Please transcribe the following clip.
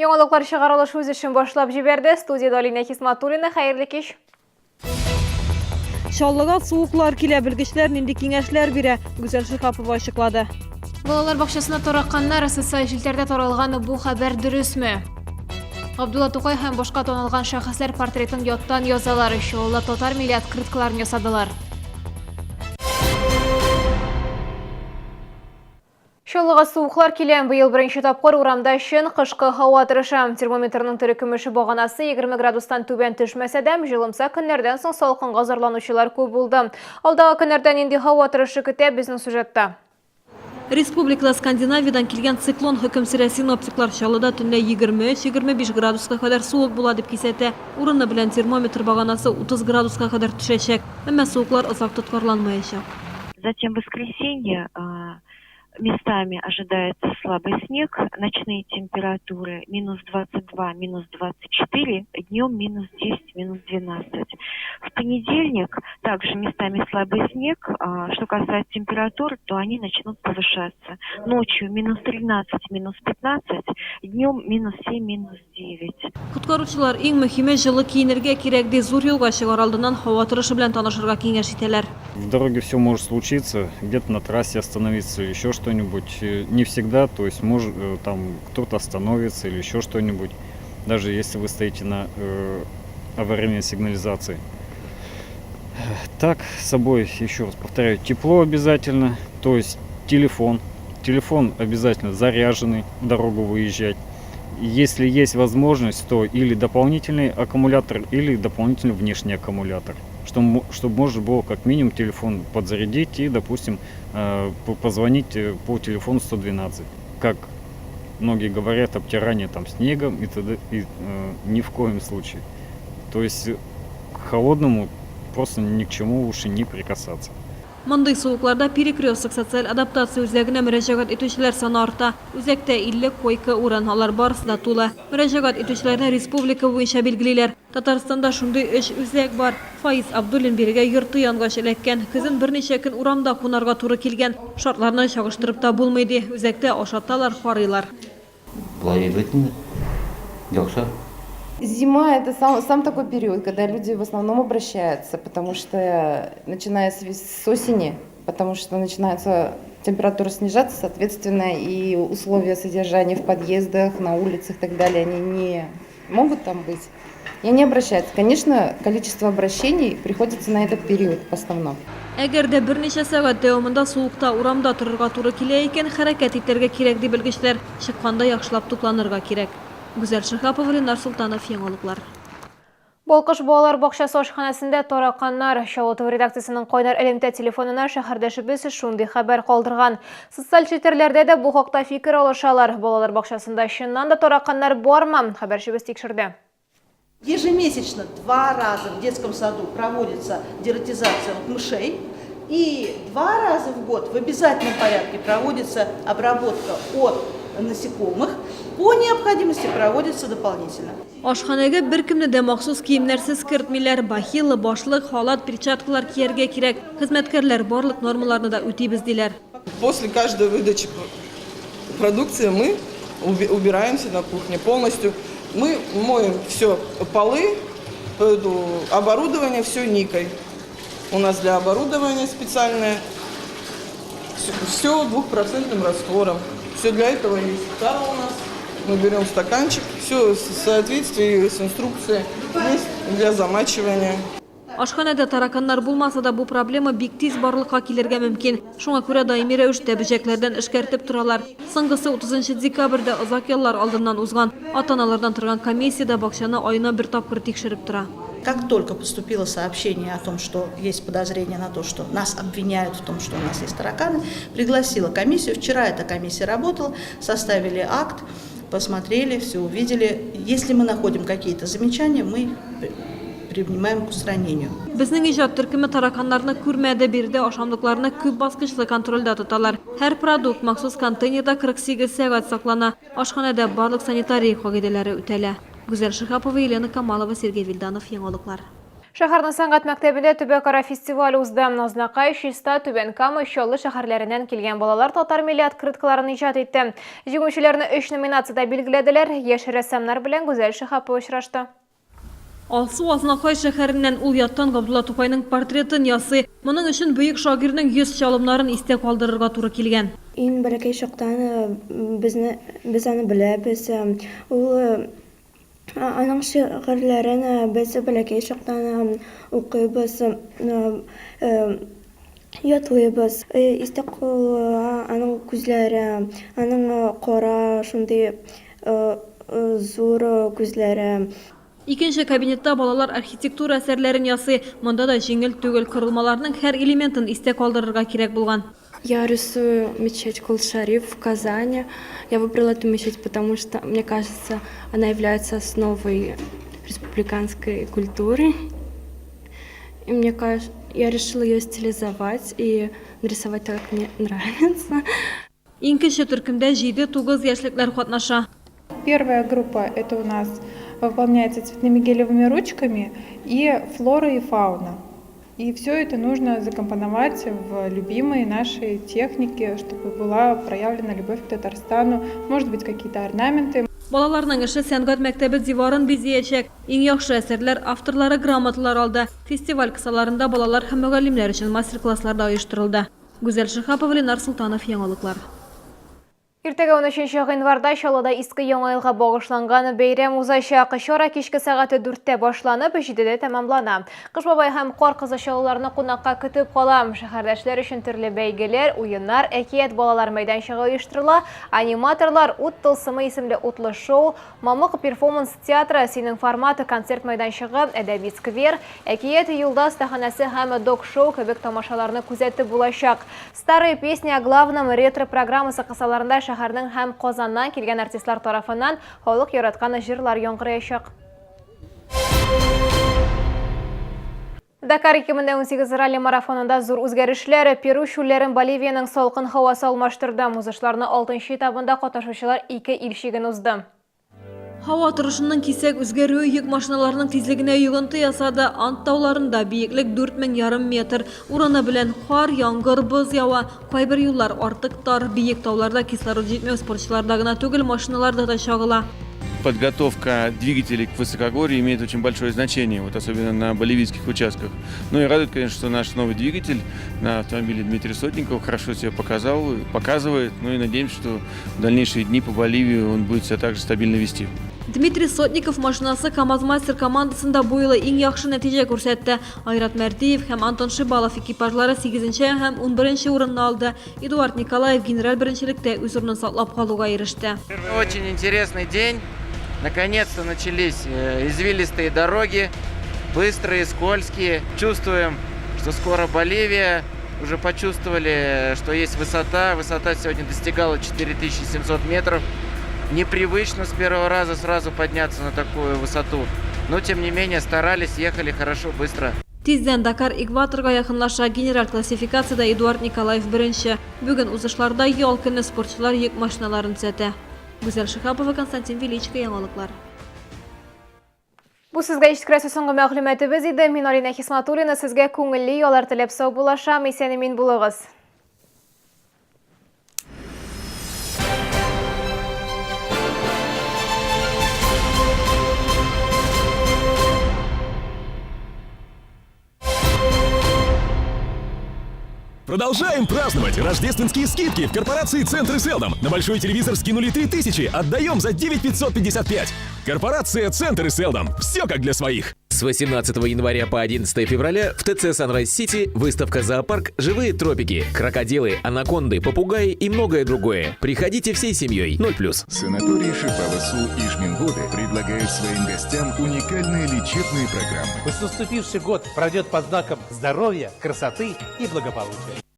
Яңалыклар чыгарылыш үз эшен башлап җибәрде. Студиядә Алинә Хисматуллина. Хәерле кич. Чаллыга суыклар килә, белгечләр нинди киңәшләр бирә? Гүзәл Шиһапова ачыклады. Балалар бакчасына тараканнар социаль челтәрдә таралган бу хәбәр дөресме? Габдулла Тукай һәм башка танылган шәхесләр портретын яттан язалар. Чаллыда татар милли открыткаларын ясадылар. Чаллыга суыклар килә. Быел беренче тапкыр урамда чын кышкы һава торышы. Термометрның терекөмеше баганасы 20 градустан түбән төшмәсә дә, җылымса көннәрдән соң салкынга зарланучылар күп булды. Алдагы көннәрдә нинди һава торышы көтә, безнең сюжетта. Республикада Скандинавиядән килгән циклон хөкем сөрә. Синоптиклар Чаллыда төнлә 23-25 градуска кадәр суык була дип кисәтә. Урыны белән термометр баганасы 30 градуска кадәр төшәчәк. Әмма суыклар озак тоткарланмаячак. Затем в воскресенье местами ожидается слабый снег, ночные температуры минус 22, минус 24, днем минус 10, минус 12. В понедельник также местами слабый снег, что касается температур, то они начнут повышаться. Ночью минус 13, минус 15, днем минус 7, минус 9. Коткаручылар, иң мөһиме, җылы киенергә кирәк, ди. Зур юлга чыгар алдыннан һава торышы белән танышырга киңәш итәләр. В дороге все может случиться, где-то на трассе остановиться или еще что-нибудь. Не всегда, то есть может там кто-то остановится или еще что-нибудь, даже если вы стоите на аварийной сигнализации. Так, с собой, еще раз повторяю, тепло обязательно, то есть телефон. Телефон обязательно заряженный, в дорогу выезжать. Если есть возможность, то или дополнительный аккумулятор, или дополнительный внешний аккумулятор, чтобы можно было как минимум телефон подзарядить и, допустим, позвонить по телефону 112. Как многие говорят, обтирание там снегом и т.д. И ни в коем случае. То есть к холодному просто ни к чему лучше не прикасаться. Мондый суыкларда Перекресток социаль адаптация үзәгенә мөрәҗәгать итүчеләр саны арта. Үзәктә 50 койка-урын, алар барысы да тулы. Мөрәҗәгать итүчеләрне республика буенча билгелиләр. Татарстанда шундый өч үзәк бар. Фаиз Абдуллин бирегә йорты янгач эләккән. Көзен берничә көн урамда кунарга туры килгән. Шартларны чагыштырып та булмый, ди. Үзәктә ашаталар, карыйлар. Болай әйбәт инде. Яхшы. Зима это сам, сам такой период, когда люди в основном обращаются, потому что начиная с, с осени, потому что начинается температура снижаться, соответственно, и условия содержания в подъездах, на улицах и так далее, они не могут там быть. И они обращаются. Конечно, количество обращений приходится на этот период в основном. Әгәр дә берничә сәгать дәвамында суыкта урамда торырга туры килә икән, хәрәкәт итәргә кирәк, ди белгечләр. Чыкканда яхшылап тукланырга кирәк. Гүзәл Шиһапова, Ленар Солтанов, Яңалыклар. Балкыш балалар бакчасы ашханәсендә тараканнар. Чаллы ТВ редакциясенең кайнар элемтә телефонына шәһәрдәшебез шундый хәбәр калдырган. Социаль челтәрләрдә дә бу хакта фикер алышалар. Балалар бакчасында чыннан да тараканнар бармы? Хәбәрчебез тикшерде. Ежемесячно два раза в детском саду проводится дератизация мышей. И два раза в год в обязательном порядке проводится обработка от насекомых. По необходимости проводится дополнительно. Ашханәгә беркемне дә махсус киемнәрсез кертмиләр. Бахила, башлык, халат, перчаткалар кияргә кирәк. Хезмәткәрләр барлык нормаларны да үтибез, диләр. После каждой выдачи продукции мы убираемся на кухне полностью. Мы моем все полы, оборудование, все никой. У нас для оборудования специальное. Все двухпроцентным раствором. Все для этого есть тара у нас. Мы берем стаканчик, все в соответствии с инструкцией, есть для замачивания. Ашханәдә тараканнар булмаса да, бу проблема бик тиз барлыкка килергә мөмкин. Шуңа күрә даими рәвештә бөҗәкләрдән эшкәртеп торалар. Соңгысы 30 декабрьдә озак яллар алдыннан узган. Ата-аналардан торган комиссия дә бакчаны аена бер тапкыр тикшереп тора. Как только поступило сообщение о том, что есть подозрение на то, что нас обвиняют в том, что у нас есть тараканы, пригласила комиссию. Вчера эта комиссия работала, составили акт, посмотрели, все увидели. Если мы находим какие-то замечания, мы принимаем к устранению. Безнең иҗат төркеме тараканнарны күрмәде. Биредә ашамлыкларны күп баскычлы контрольдә тоталар. Һәр продукт махсус контейнерда 48 сәгать саклана. Ашханәдә барлык санитария кагыйдәләре үтәлә. Гүзәл Шиһапова, Елена Камалова, Сергей Вильданов, Яңалыклар. Шәһәрнең сәнгать мәктәбендә төбәкара фестиваль узды. Азнакай, Чиста, Түбән Кама, Чаллы шәһәрләреннән килгән балалар татар милли открыткаларын иҗат итте. Җиңүчеләрне өч номинациядә билгеләделәр. Яшь рәссамнар белән Гүзәл Шиһапова очрашты. Алсу Азнакай шәһәреннән, ул яттан Габдулла Тукайның портретын ясый. Моның өчен бөек шагыйрьнең йөз чалымнарын истә калдырырга туры килгән. Иң бәләкәй чактан безне, без аны беләбез. Ул Аның шигырьләрен без бәләкәй чактан укыйбыз, ятлыйбыз. Истә кала аның күзләре, аның кара шундый зур күзләре. Икенче кабинетта балалар архитектура әсәрләрен ясый. Монда да җиңел түгел, корылмаларның һәр элементын истә калдырырга кирәк булган. Я рисую мечеть Кул-Шариф в Казани. Я выбрала эту мечеть, потому что, мне кажется, она является основой республиканской культуры. И мне кажется, я решила ее стилизовать и нарисовать так, как мне нравится. Иң кече төркемдә җиде-тугыз яшьлекләр катнаша. Первая группа это у нас выполняется цветными гелевыми ручками и флора и фауна. И все это нужно закомпоновать в любимые наши техники, чтобы была проявлена любовь к Татарстану, может быть, какие-то орнаменты. Балаларның эше сәнгать мәктәбе диварын бизиячәк. Иң яхшы әсәрләр авторлары грамоталар алды. Фестиваль кысаларында балалар һәм мөгаллимнәр өчен мастер-класслар да оештырылды. Гүзәл Шиһапова, Ленар Солтанов, Яңалыклар. Иртәгә 13 гыйнварда Чаллыда Иске Яңа елга багышланган бәйрәм узачак. Чара кичке сәгать 4-тә башланып, 7-дә тәмамлана. Кыш бабай һәм Кар кызы чаллыларны кунакка көтеп кала. Шәһәрдәшләр өчен төрле бәйгеләр, уеннар, әкият балалар мәйданчыгы оештырыла. Аниматорлар Ут тылсымы исемле утлы шоу, Мамык перформанс театры, Синең формат концерт мәйданчыгы, әдәби сквер, Әкият юлда остаханәсе һәм дог-шоу кебек тамашаларны күзәтеп булачак. Старые песни о главном ретро-программасы кысаларында шәһәрнең һәм Казаннан килгән артистлар тарафыннан халык яраткан җырлар яңгыраячак. Дакар 2018 ралли-марафонында зур үзгәрешләр. Перу чүлләрен Боливиянең салкын һавасы алмаштырды. Узышларны алтынчы этабында катнашучылар ике ил чиген узды. Һава торышының кисәк үзгәрүе йөк машиналарының тизлегенә йогынты ясады. Анд тауларында биеклек 4 мең ярым метр. Урыны белән кар, яңгыр, боз ява. Кайбер юллар артык тар. Биек тауларда кислород җитмәү спортчыларда гына түгел, машиналарда да чагыла. Подготовка двигателей к высокогорью имеет очень большое значение, вот особенно на боливийских участках. Ну и радует, конечно, что наш новый двигатель на автомобиле Дмитрия Сотникова хорошо себя показал, показывает. Ну и надеемся, что в дальнейшие дни по Боливии он будет себя также стабильно вести. Дмитрий Сотников машинасы КАМАЗ-Мастер командасында бу юлы иң яхшы нәтиҗә күрсәтте. Айрат Мәрдиев һәм Антон Шибалов экипажлары сигезенче һәм унберенче урынны алды. Эдуард Николаев генераль беренчелектә үз урынын саклап калуга иреште. Очень интересный день. Наконец-то начались извилистые дороги, быстрые, скользкие. Чувствуем, что скоро Боливия. Уже почувствовали, что есть высота. Высота сегодня достигала 4700 метров. Непривычно с первого раза сразу подняться на такую высоту. Но, тем не менее, старались, ехали хорошо, быстро. Тиздән Дакар экваторга якынлаша. Генераль классификациядә Эдуард Николаев беренче. Бүген узышларда ял көне, спортчылар йөк машиналарын төзәтә. Гүзәл Шиһапова, Константин Величко, Яңалыклар. Бу сезгә җиткерәсе соңгы мәгълүматыбыз иде. Мин Алина Хисматуллина сезгә күңелле яллар теләп саубуллашам. Исән-имин булыгыз. Продолжаем праздновать рождественские скидки в корпорации «Центры Селдом». На большой телевизор скинули 3000, отдаем за 9555. Корпорация «Центры Селдом». Все как для своих. С 18 января по 11 февраля в ТЦ Sunrise City выставка «Зоопарк. Живые тропики». Крокодилы, анаконды, попугаи и многое другое. Приходите всей семьей. 0+. Санаторий Шипаласу Ишминводы предлагает своим гостям уникальные лечебные программы. Пусть наступивший год пройдет под знаком здоровья, красоты и благополучия.